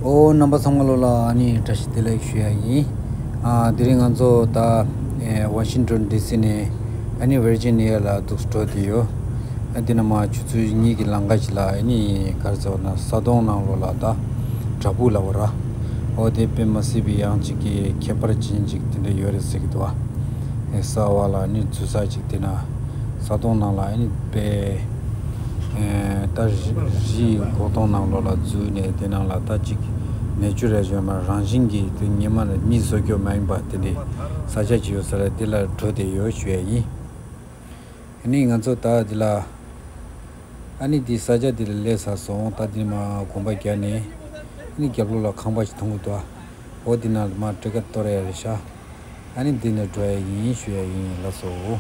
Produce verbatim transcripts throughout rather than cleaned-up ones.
ཨོ། རྣམ་པ་ཚང་མ་ལོ་ལ་ཨ་ནི་བཀྲ་ཤིས་བདེ་ལེགས་ཞུ་ཡ་ཡིན། ཨ་དེ་རིང་ང་ཚོ་ད་ཨེ་ཝ་ཤིང་ཏོན་ཌི་སི་ནས་ཨ་ནི་ཝར་ཇི་ནི་ཡ་ལ་འདུག་འགྲོ་བསྡད་ཡོད། ཨ་དེ་ན་མ་ཆུ་ཚོད་གཉིས་ཀྱི་ལམ་ཁ་ཞིག་ལ་ཨ་ནི་ག་རེ་ཟེར་བ་ན་ས་དོང་ནང་ལོགས་ལ་ད་བྲག་ཕུག་ལབ་པ་ར། ཨོ་དེ་དཔེ་མ་སྲིད་པའི་ཡང་ཅིག་གི་ཁྱད་པར་ཅན་ཅིག་དེ་འདྲ་ཡོད་རེད་ཟེར་གི་འདུག་བ། ཨེ་ས་བ་ལ་ཨ་ནི་འཛུལ་ས་ཅིག་དེ་ན་ས་དོང་ནང་ལ་ཨ་ནི་དཔེ་ཨེ་ད་རི་རི་ཁོག་སྟོང་ནང་ལོགས་ལ་འཛུལ་ནས་དེ་ནང་ལ་ད་ཅིག་ནེ་ཅུ་རལ་ཡོད་མ་རང་བཞིན་གྱིས་དེ་ཉི་མ་ལ་མིས་བཟོ་རྒྱུ་མ་ཡིན་པ་དེ་འདྲའི་ས་ཆ་ཅིག་ཡོད་ས་རེད། དེ་ལ་འགྲོ་བསྡད་ཡོད་ཞུ་ཡ་ཡིན། ཨ་ནི་ང་ཚོ་ད་འདི་ལ་ཨ་ནི་འདི་ས་ཆ་འདི་ལ་སླེབས་ཚར་སོང་། ད་འདི་མ་གོམ་པ་རྒྱག་ནས་ཨ་ནི་རྒྱབ་ལོགས་ལ་ཁང་པ་ཞིག་མཐོང་གི་འདུག་ཨ། འོ་འདི་ནང་ལ་མ་ཊི་ཀེ་ཊི་གཏོར་ཡ་རེད་ཤག་ཨ་ནི་འདི་ནས་འགྲོ་ཡ་ཡིན་ཞུ་ཡ་ཡིན། ལགས་སོ།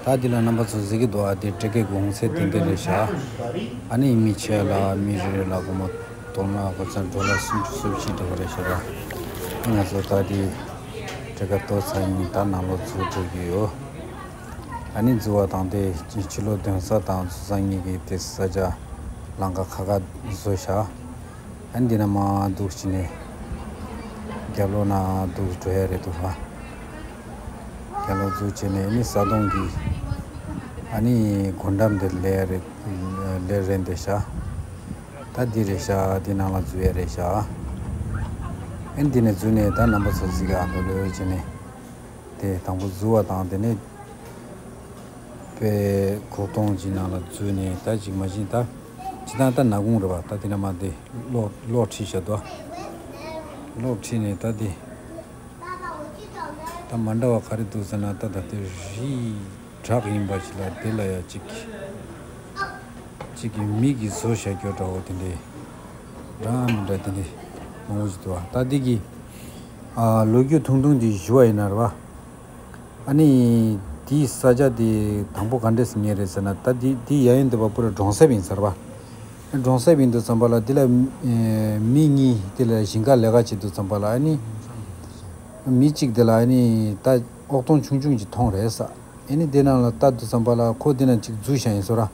ད་འདི་ལ་རྣམ་པ་ཚོ་གཟིགས་ཀྱི་འདུག་ཨ། དེ་ཊི་ཀེ་ཊི་གོང་ཚད་དེ་འདྲ་རེད་ཤག་ཨ་ནི་མི་ཆེ་ལ་མི་རེ་རེ་ལ་སྒོར་མོ་དོ་སྣང་གོ་ཚད་ཌོ་ལར་སུམ་ཅུ་སོ་བཞི་འདྲ་བ་རེད་ཤག་ཨ་ང་ཚོ་ད་དེ་ཊི་ཀེ་ཊི་གཏོར་ཚར་ཡིན། ད་ནང་ལོགས་འཛུལ་འགྲོ་གི་ཡོད། ཨ་ནི་འཛུལ་བ་དང་དེ་ཕྱི་ལོགས་སྡོད་ས་དང་འཛུལ་ས་གཉིས་ཀྱི་དེ་ས་ཆ་ལམ་ཁ་ཁ་ཁ་བཟོས་ཤག་ཨ་འདི་ན་མ་འདུག་བྱས་ནས་རྒྱབ་ལོགས་ན་འདུག་འགྲོ་ཡ་རེད་འདུག་ཧ། རྒྱབ་ལོགས་འཛུལ་བྱས་ནས་ཨ་ནི་ས་དོང་གི་ཨ་ནི་སྒོ་འགྲམ་དེ་སླེབས་ཡ་རེད། སླེབས་རན་བསྡད་ཤག་ད་འདི་རེད་ཤག་འདི་ནང་ལ་འཛུལ་ཡ་རེད་ཤག་ཨ་འདི་ནས་འཛུལ་ནས་ད་རྣམ་པ་ཚོ་གཟིགས་ཨ་ལོ་ལོ་བྱས་ནས་དེ་དང་པོ་འཛུལ་བ་དང་དེ་ནས་དཔེ་ཁོག་སྟོང་གི་ནང་ལ་འཛུལ་ནས་ད་ཅིག་མ་ཤེས་ད་ཅི་ད་ད་ནག་ཁུང་རེད་པ། ད་དེ་ན་མ་དེ་གློག་གློག་ཁྲིད་བཞག་འདུག་གློག་ཁྲིད་ནས་ད་དེ་ད་མ་འདྲ་བ་ག་རེ་འདུག་ཟེར་ན་ད་ད་དེ་རི་བྲག་ཡིན་པ་ཞིག་ལ་དེ་ལ་ཡ་ཅིག་ཅིག་གི་མི་གིས་བཟོ་བཞག་རྒྱུ་འདྲ་བོ་དེ་འདྲའི་འདྲ་མི་འདྲ་དེ་འདྲའི་མང་པོ་ཞིག་འདུག་ད་དེ་གི་ཨ་ལོ་རྒྱུས་ཐུང་ཐུང་དེ་ཞུ་བ་ཡིན་ན་རེད་པ། ཨ་ནི་དེའི་ས་ཆ་དེ་དང་པོ་ག་འདྲས་སེ་ཉེ་རེད་ཟེར་ན། ད་དེ་དེ་ཡ་ཡན་དེ་བ་པུ་ར་གྲོང་གསེབ་ཡིན་ས་རེད་པ། གྲོང་གསེབ་ཡིན་དུས་ཙམ་པ་ལ་དེ་ལ་ཨེ་མི་གཉིས་དེ་ལ་ཞིང་ཁ་ལས་ཀ་བྱེད་དུས་ཙམ་པ་ལ་ཨ་ནི་མི་གཅིག་དེ་ལ་ཨ་ནི་ད་ཨོག་སྟོང་ཆུང་ཆུང་ཅིག་མཐོང་རེད་ས། ཨ་ནི་དེ་ནང་ལ་ལྟ་དུས་ཙམ་པ་ལ་ཁོ་དེ་ན་ཅིག་འཛུལ་བཞག་ཡིན་ས་རེད།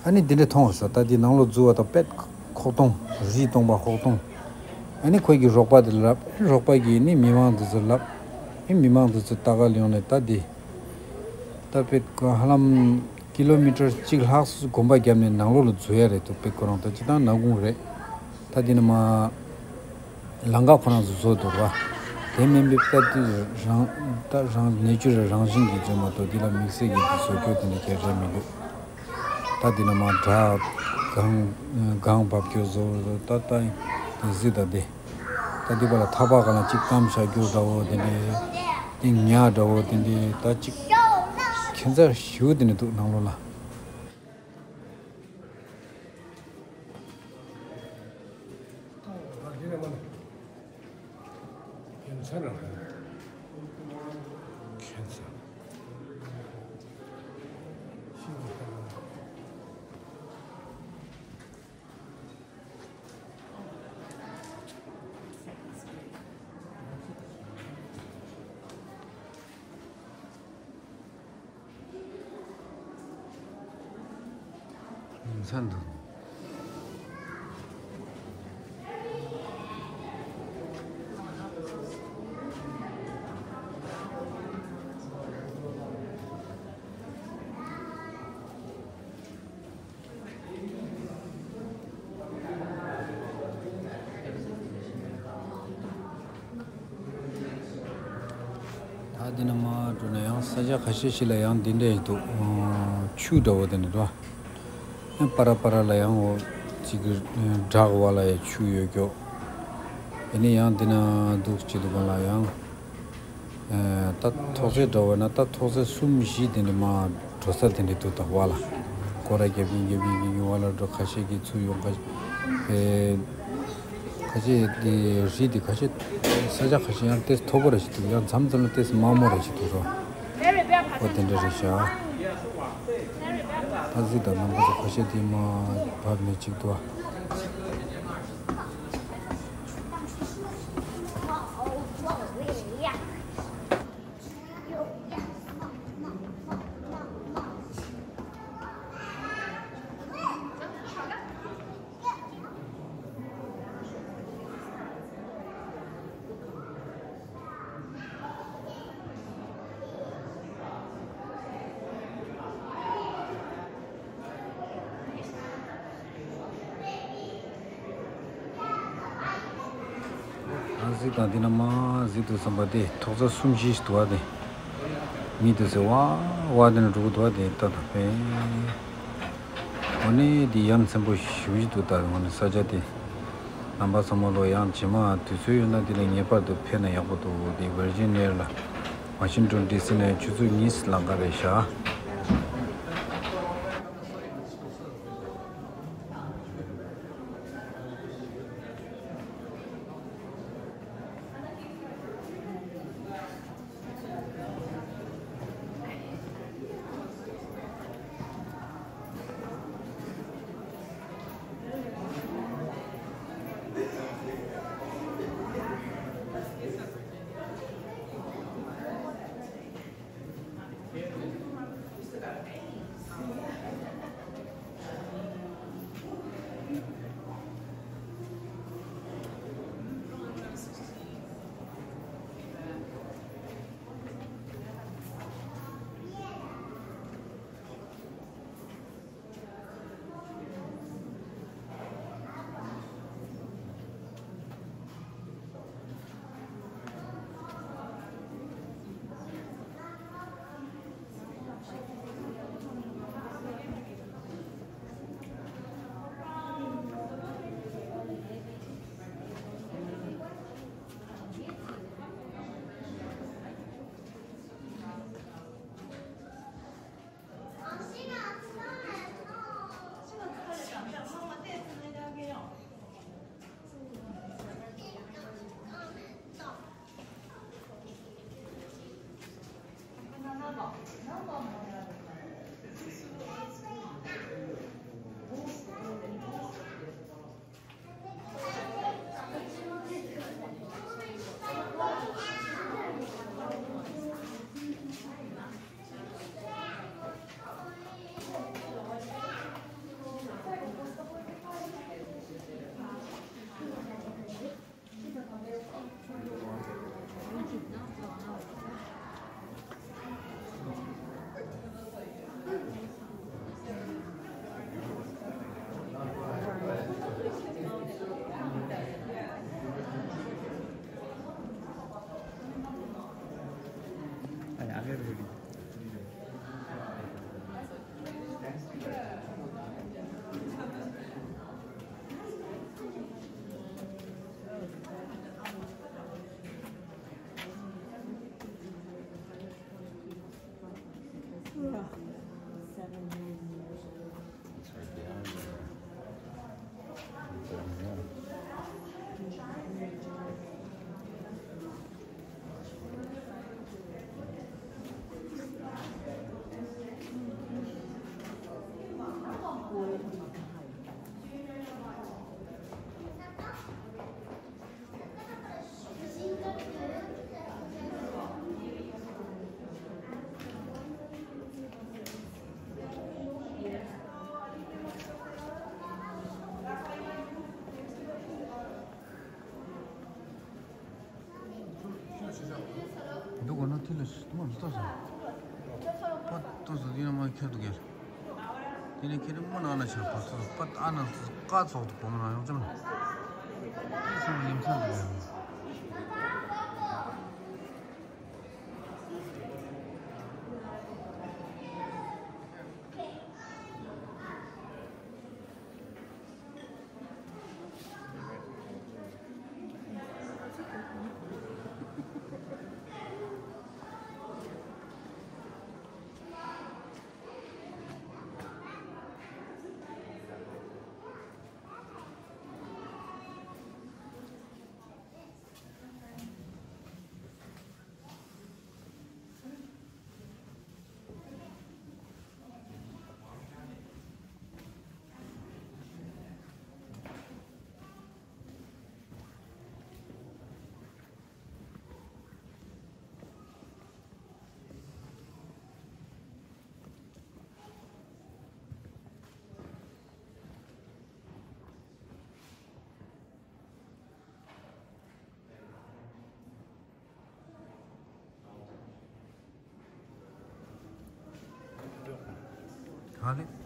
ཨ་ནི་འདི་འདྲ་མཐོང་བ་ས། ད་འདི་ནང་ལོགས་འཛུལ་བ་དང་དཔེ་ཁོག་སྟོང་། རི་སྟོང་པ་ཁོག་སྟོང་། ཨ་ནི་ཁོས་ཀྱི་རོགས་པ་དེ་ལབ། རོགས་པ་གིས་ནི་མི་མང་དེ་ཚོ་ལབ། ཨ་མི་མང་དེ་ཚོ་ལྟ་ག་ལ་ཡོང་ནས་ད་འདི་ད་དཔེ་ཧ་ལམ་ཀི་ལོ་མི་ཊར་གཅིག་ལྷག་གོམ་པ་བརྒྱབ་ནས་ནང་ལོགས་ལ་འཛུལ་ཡ་རེད་འདུག་དཔེ་ཁོ་རང་ད་ཅི་ད་ནག་ཁུང་རེད། ད་འདི་ནས་མ་ལམ་ཁ་ཁོ་རང་ཚོ་བཟོ་འདུག་ར། དེ་མིན་པའི་ད་དེ་རང་ད་རང་ནེ་ཅུ་རལ་རང་བཞིན་གྱིས་བཟོས་མ་གཏོགས་འདི་ལ་དམིགས་བསལ་གྱི་འདི་བཟོ་རྒྱུ་དེ་འདྲ་གལ་ཆེན་མི་འདུག་ད་འདི་ནས་མ་བྲག་གངས་གངས་འབབ་རྒྱུ་བཟོ་བཟོ་ད་ད་དེ་གཟིགས་ད་དེ། ད་འདི་པ་ལ་ཐག་པ་ག་ལ་གཅིག་སྐམ་བཞག་རྒྱུ་འདྲ་བོ་དེ་འདྲའི་དེ་ཉ་འདྲ་བོ་དེ་འདྲའི་ད་གཅིག་ཁྱད་མཚར་ཞེ་པོ་དེ་འདྲ་འདུག་ནང་ལོགས་ལ། མཚན་དང་། ད་འདི་ན་མར་འགྲོ་ན་ཡང་ས་ཆ་ཁ་ཤས་ཤིག་ལ་ཡང་འདི་འདྲ་ཡོད་འདུག་ཆུ་འདྲ་བོ་དེ་འདྲ་འདུག་ཡང་པ་ར་པ་ར་ལ་ཡང་འོ་ཅིག་གི་བྲག་བ་ལ་ཡང་ཆུ་ཡོད་ཀྱོག་ཡིན་ནའི་ཡང་འདི་ན་འདུག་ཅིག་འདུག་ག་ལ་ཡང་ད་ཐོག་ཚད་འདྲ་བོ་ན་ད་ཐོག་ཚད་གསུམ་བཞི་དེ་འདྲ་མར་འགྲོ་ས་དེ་འདྲ་འདུག་ད་བ་ལ་སྐོར་ར་རྒྱབ་ཀྱིན་རྒྱབ་ཀྱིན་རྒྱབ་ཀྱིན་བ་ལ་འགྲོ། ཁ་ཤས་ཀྱིས་ཚུར་ཡོང་ཁ་ཤས་ཨེ་ ཁ་ཤས་དེ་རི་དེ་ཁ་ཤས་ས་ཆ་ཁ་ཤས་ཡང་ཏོག་ཙམ་མཐོ་པོ་རེ་ཞིག་འདུག་ཡང་མཚམས་མཚམས་ལ་ཏོག་ཙམ་དམའ་མོ་རེ་ཞིག་འདུག་རོ། ཨོ་དེ་འདྲ་རེད་ཤག་ད་གཟིགས་དང་། རྣམ་པ་ཚོ་ཁ་ཤས་དེ་མར་བབས་ནས་ཅིག་འདུག་ཨ་གཟིགས་དང་། འདི་ན་མར་གཟིགས་དུས་ཙམ་པ་དེ་ཐོག་རྩེག་གསུམ་བཞི་ཞིག་འདུག་པ། དེ་མི་དེ་ཚོ་ཝ་ཝ་དེ་ནས་འགྲོ་གི་འདུག་པ། དེ་ལྟ་དང་པས། འོ་ནི་འདི་ཡ་མཚན་པོ་ཞེ་པོ་ཞིག་འདུག་ད་འོ་ནི་ས་ཆ་དེ། རྣམ་པ་ཚང་མ་ལོ། ཡང་རྗེས་མ་དུས་ཚོད་ཡོད་ན་འདི་ལ་ངེས་པར་དུ་ཕེབས་ན་ཡག་པོ་འདུག་འདི་ཝར་ཇི་ནི་ཡ་ལ་ཝ་ཤིང་ཊོན་ཌི་སི་ནས་ཆུ་ཚོད་གཉིས་ལམ་ཁ་རེད་ཤག་འདི་གོ་ན་ཐི་ལ་ཤི་ཏུ་མ་ལྟོས་སོང་། པ་ལྟོས་སོང་། འདི་ན་མ་ཁྱེར་འདུག་གེར། དེ་ནས་ཁྱེད་རང་མོ་ནང་ན་ཆ་པ་ཚོ་པ་ཨ་ན་ཚོ་ཀ་ཚོགས་དུ་གོང་ན་ཡོང་ཙམ་ན། ཚོ་ཡིན་ཚ་འདུག་ཡང་། མ་རེད།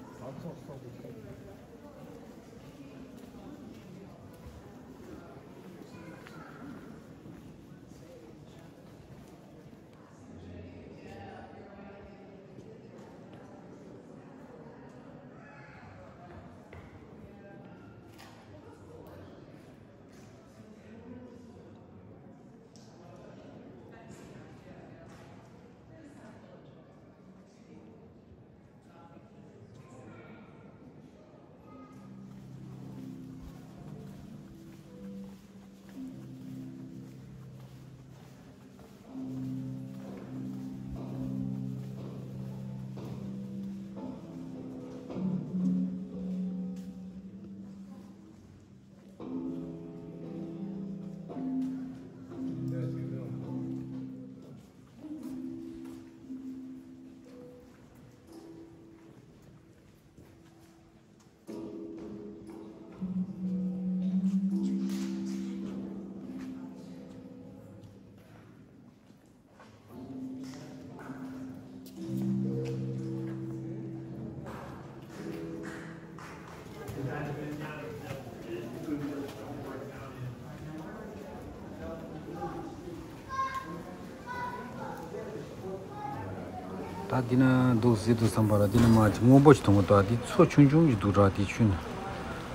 ད་འདི་ན་འདུག་ཟེར་དུས་ཙམ་པ་ལ། འདི་ན་མ་ཅིག་སྔོན་པོ་ཞིག་མཐོང་གི་འདུག་ཨ་འདི་མཚོ་ཆུང་ཆུང་ཞིག་འདུག་ར། འདི་ཆུ་ན་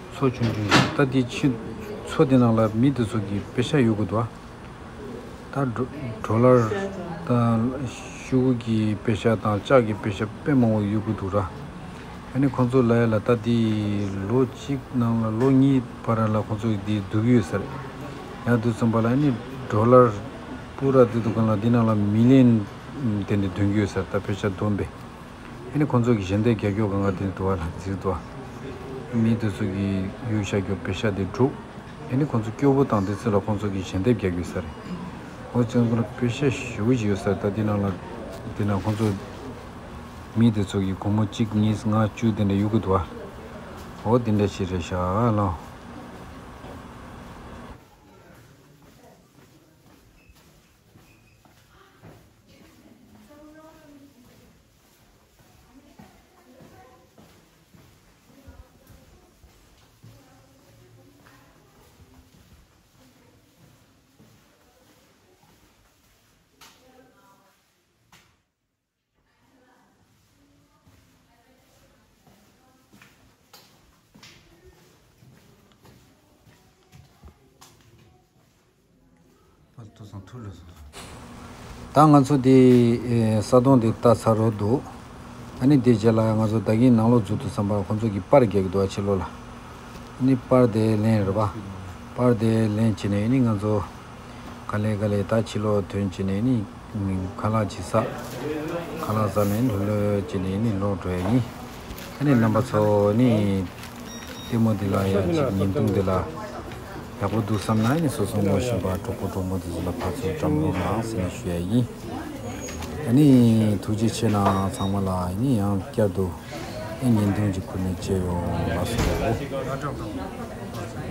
མཚོ་ཆུང་ཆུང་ཞིག་ད་འདི་ཆུ་མཚོ་འདི་ནང་ལ་མི་འདི་ཚོ་གི་པེ་ཤ་གཡུག་གི་འདུག་ཨ། ད་ཌོ་ཌོ་ལར་དང་ཤུ་གུ་གི་པེ་ཤ་དང་ལྕགས་ཀྱི་པེ་ཤ་དཔེ་མང་པོ་གཡུག་གི་འདུག་ར། ཨ་ནི་ཁོང་ཚོ་ལ་ཡ་ལ་ད་འདི་ལོ་གཅིག་ནང་ལ་ལོ་གཉིས་བར་ལ་ཁོང་ཚོ་འདི་བསྡུ་གི་ཡོད་ཟེར། ཡང་དུས་ཙམ་པ་ལ་ཨ་ནི་ཌོ་ལར་པུ་ར་འདི་འདུག་གང་ལ་འདི་ནང་ལ་མི་ལི་ཡོན་དེ་འདྲ་འདོན་གི་ཡོད་ཟེར། ད་པེ་ཤ་བསྡོམས་པས། ཨ་ནི་ཁོང་ཚོ་གི་ཞལ་འདེབས་རྒྱག་རྒྱུ་གང་ག་དེ་འདུག་བ་ལ་ཟེར་འདུག་བ། མི་དེ་ཚོ་གི་གཡུག་བཞག་རྒྱུ་པེ་ཤ་དེ་དྲུག་ཨ་ནི་ཁོང་ཚོ་སྐྱོ་པོ་དང་དེ་ཚོ་ལ་ཁོང་ཚོ་གི་ཞལ་འདེབས་རྒྱག་རྒྱུ་ཟེར། འོ་ཅང་ཁོ་ལ་པེ་ཤ་ཞེ་པོ་ཅིག་ཡོད་ཟེར། ད་དེ་ནང་ལ་དེ་ན་ཁོང་ཚོ་མི་དེ་ཚོ་གི་སྒོར་མོ་གཅིག་གཉིས་ལྔ་བཅུ་དེ་འདྲ་གཡུག་གི་འདུག་བ། འོ་དེ་འདྲ་ཞིག་རེད་ཤག་ལགས། ད་ང་ཚོ་འདི་ས་དོང་འདི་ལྟ་ཚར་འགྲོ་འདུག་ཨ་ནི་འདི་རྗེས་ལ་ང་ཚོ་ད་གིན་ནང་ལོགས་འཛུལ་དུས་ཙམ་པ་ཁོང་ཚོ་གིས་པར་རྒྱག་གི་འདུག་ཨ་ཕྱི་ལོགས་ལ། ཨ་ནི་པར་དེ་ལེན་རེད་པ། པར་དེ་ལེན་བྱས་ནས་ཨ་ནི་ང་ཚོ་ག་ལེ་ག་ལེ་ད་ཕྱི་ལོགས་ཐོན་བྱས་ནས་ཨ་ནི་ཁ་ལག་ཅིག་ཟ། ཁ་ལག་ཟ་ནས་ལྷོད་ལྷོད་བྱས་ནས་ཨ་ནི་ལོག་འགྲོ་ཡ་ཡིན། ཨ་ནི་རྣམ་པ་ཚོ་ནི་ལྟད་མོ་འདི་ལ་ཡ་ཅིག་བརྙན་ཐུང་འདི་ལ་ཡག་པོ་འདུག་བསམ་ན་ཨ་ནི་སོ་སོ་ངོ་ཤེས་པ་གྲོགས་པོ་གྲོགས་མོ་འདི་ཚོ་ལ་ཕར་ཚུར་བཀྲམ་རོགས་གནང་ཟེར་ནས་ཞུ་ཡ་ཡིན། ཨ་ནི་ཐུགས་རྗེ་ཆེ་གནང་ཚང་མ་ལ། ཨ་ནི་ཡང་བསྐྱར་དུ་ཨ་བརྙན་ཐུང་ཅིག་ཁུར་ནས་མཇལ་ཡོང་། ལགས་སོ།